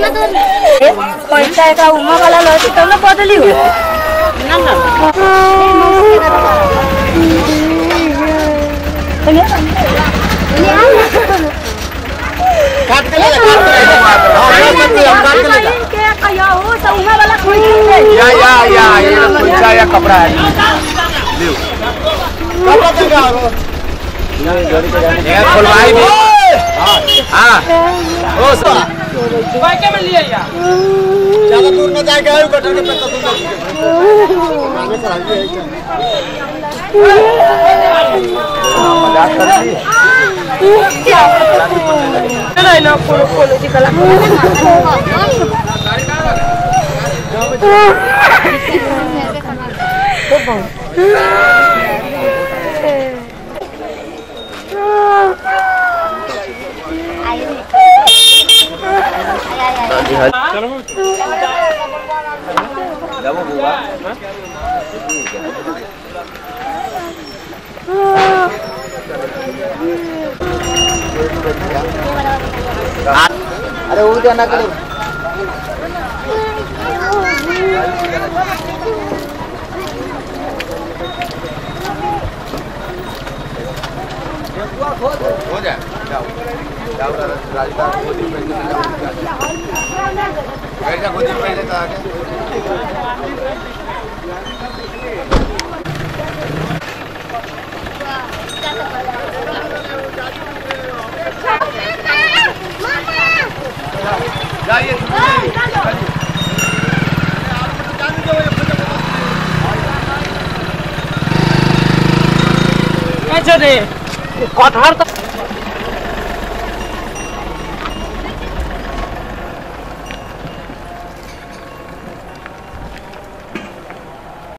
पैसा एकरा उमा वाला लहती तब ना बदली हो ना ना काट के ले जा काट के ले जा हां काट के ले जा के कहिया हो सौमा वाला खोई या या या ये पैसा या कपड़ा है ले कपड़ा देगा ये खोलवाई भी हां हां ओ सर बाइक में लिए या ज्यादा दूर न जाएगा गटर के पैसा दूर मजाक कर रही नहीं ना कोनो कोनो जी कला चलो बुआ अरे वो जाना करो हो जाए जाओ जाओ राजदा गोदी पे बैठ जा गोदी पे लेता आके जाइए रे कटहर तो